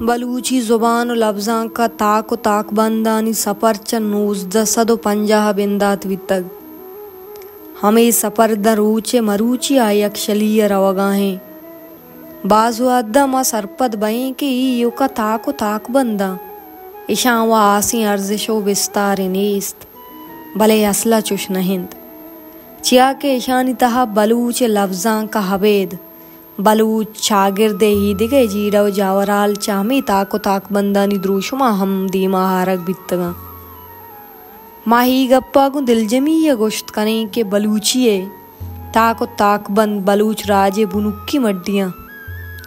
بلوچی زبان ءُ لبزانک ءِ تاک ءُ تاکبندانی سپر چہ نوزدہ سد ءُ پنجاہ ءَ بندات بیتگ۔ ہمے سپر داں روچ ءِ مروچی ءَ یکشلی ءَ روگ ءَ ایں۔ باز وھد ءَ ما سرپد بئیں کہ اے ایوک ءَ تاک ءُ تاکبنداں، اشاں وَ ہاسیں ارزش ءُ بستارے نیست، بلے اصل ءَ چش نہ اِنت، چیا کہ اشانی تہا بلوچ ءِ لبزانک ءَ ابید بلوچ چاگرد ءِ ایدگہ جیڑہ ءُ جاورھال چہ ہمے تاک ءُ تاکبندانی دروشم ءَ ہم دیما آرگ بیتگ اَنت۔ ما اے گپ ءَ گوں دلجمی ءَ گوشت کنیں کہ بلوچی ءِ تاک ءُ تاکبند بلوچ راج ءِ بنکی مڈی اَنت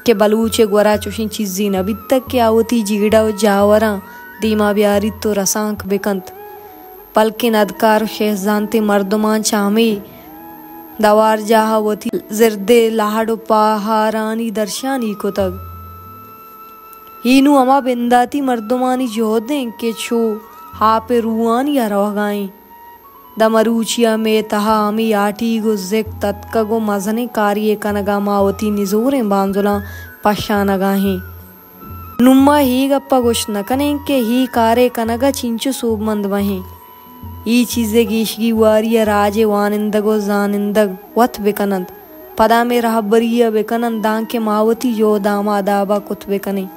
کہ بلوچ ءِ گورا چشیں چیزے نہ بیتگ کہ آ وتی جیڑہ ءُ جاوراں دیما بیاریت ءُ رسانک بکنت، بلکیں ندکار ءُ شہزانتیں مردماں چہ ہمے دوارجاہ ءَ وتی زرد ءِ لہڑ ءُ پاہارانی درشانی کتگ۔ اے نوں ہما بنداتی مردمانی جہد اِنت کہ چو آپ ءِ روانی ءَ روگ ءَ اَنت۔ داں مروچی ءَ مئے تہا ہمے ہاٹیگ ءُ زکت اتکگ ءُ مزنیں کارے ءِ کنگ ءَ ما وتی نزوریں بانزلاں پشانگ ءَ ایں۔ نوں ما اے گپ ءَ گوشت نہ کنیں کہ اے کار ءِ کنگ ءَ چنچو سوبمند بہ ایں۔ اے چیز ءِ گیشگیواری ءَ راج ءِ وانندگ ءُ زانندگ وت بہ کن اَنت، پدا مئے رہبری ءَ بہ کن اَنت، دانکہ ما وتی جہد ءَ ہما داب ءَ کت بہ کنیں۔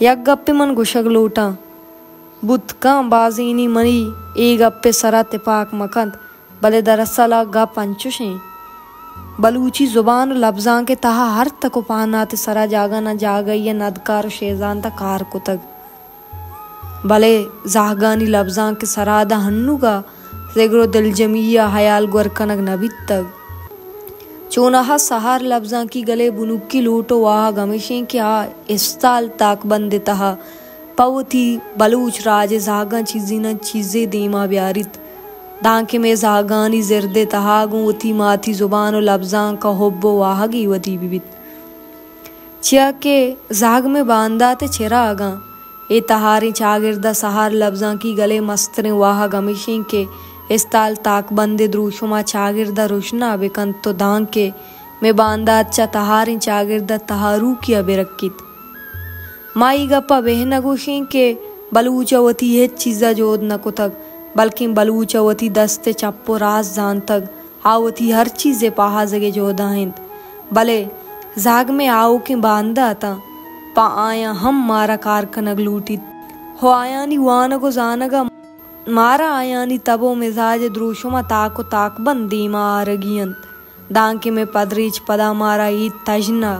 یک گپے من گوشگ لوٹاں، بوت کن بازینے منی اے گپ ءِ سرا تپاک مہ کنت، بلے دراصل ءَ گپ انچش اِنت۔ بلوچی زبان ءُ لبزانک ءِ تہا ہر تک ءُ پہنات ءِ سرا جاگہ نہ جاگہے ءَ ندکار ءُ شہزانت ءَ کار کتگ، بلے زہگانی لبزانک ءِ سرا داں ہنوگ ءَ زگر ءُ دلجمی ءَ ہیال گور کنگ نہ بیتگ۔ چوناہا سہار لبزانکی گل ءِ بنکی لوٹ ءُ واہگ ہمیش اِنت کہ آ استال تاکبند ءِ تہا پہ وتی بلوچ راج ءِ زہگاں چیزے نہ چیزے دیما بیاریت، دانکہ مئے زہگانی زرد ءِ تہا گوں وتی ماتی زبان ءُ لبزانک ءَ حب ءُ واہگے ودی بہ بیت۔ چیا کہ زہگ مئے باندات ءِ چراگ اَنت۔ اے تہاریں چاگرد ءَ سہار لبزانکی گل ءِ مستریں واہگ ہمیش اِنت کہ استال تاکبند ءِ دروشم ءَ چاگرد ءَ رژنا بہ کنت ءُ دانکہ مئے باندات چہ تہاریں چاگرد ءَ تہاروکی ءَ بہ رکیت۔ ما اے گپ ءَ بہ نہ گوشیں کہ بلوچ ءَ وتی ہچ چیز ءَ جہد نہ کتگ، بلکیں بلوچ ءَ وتی دست ءِ چپ ءُ راست زانتگ، آ وتی ہر چیز ءِ پہازگ ءِ جہد ءَ اِنت، بلے زہگ مئے آؤکیں باندات اَنت، پہ آیاں ہم مارا کار کنگ لوٹیت ءُ آیانی وانگ ءُ زانگ ءَ مارا آیانی تب ءُ مزاج ءِ دروشم ءَ تاک ءُ تاکبند دیما آرگی اَنت۔ دانکہ مئے پدریچ پدا مارا اے تژن ءَ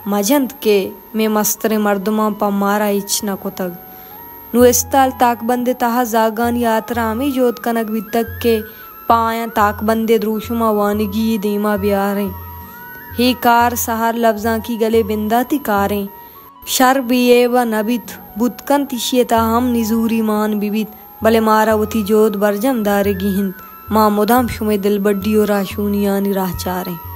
مہ جنت کہ مئے مستریں مردماں پہ مارا ہچ نہ کتگ۔ نوں استال تاکبند ءِ تہا زہگانی ہاترا ہمے جہد کنگ بیتگ کہ پہ آیاں تاکبند ءِ دروشم ءَ وانگی یے دیما بیاریں۔ اے کار سہار لبزانکی گل ءِ بنداتی کاریں۔ شر بے عیب ءَ نہ بیت، بوت کنت ایشی ءِ تہا ہم نزوری مان بہ بیت، بلے مارا وتی جہد برجم دارگی اِنت۔ ما مدام شمئے دلبڈی ءُ راہشونیانی راہ چاریں۔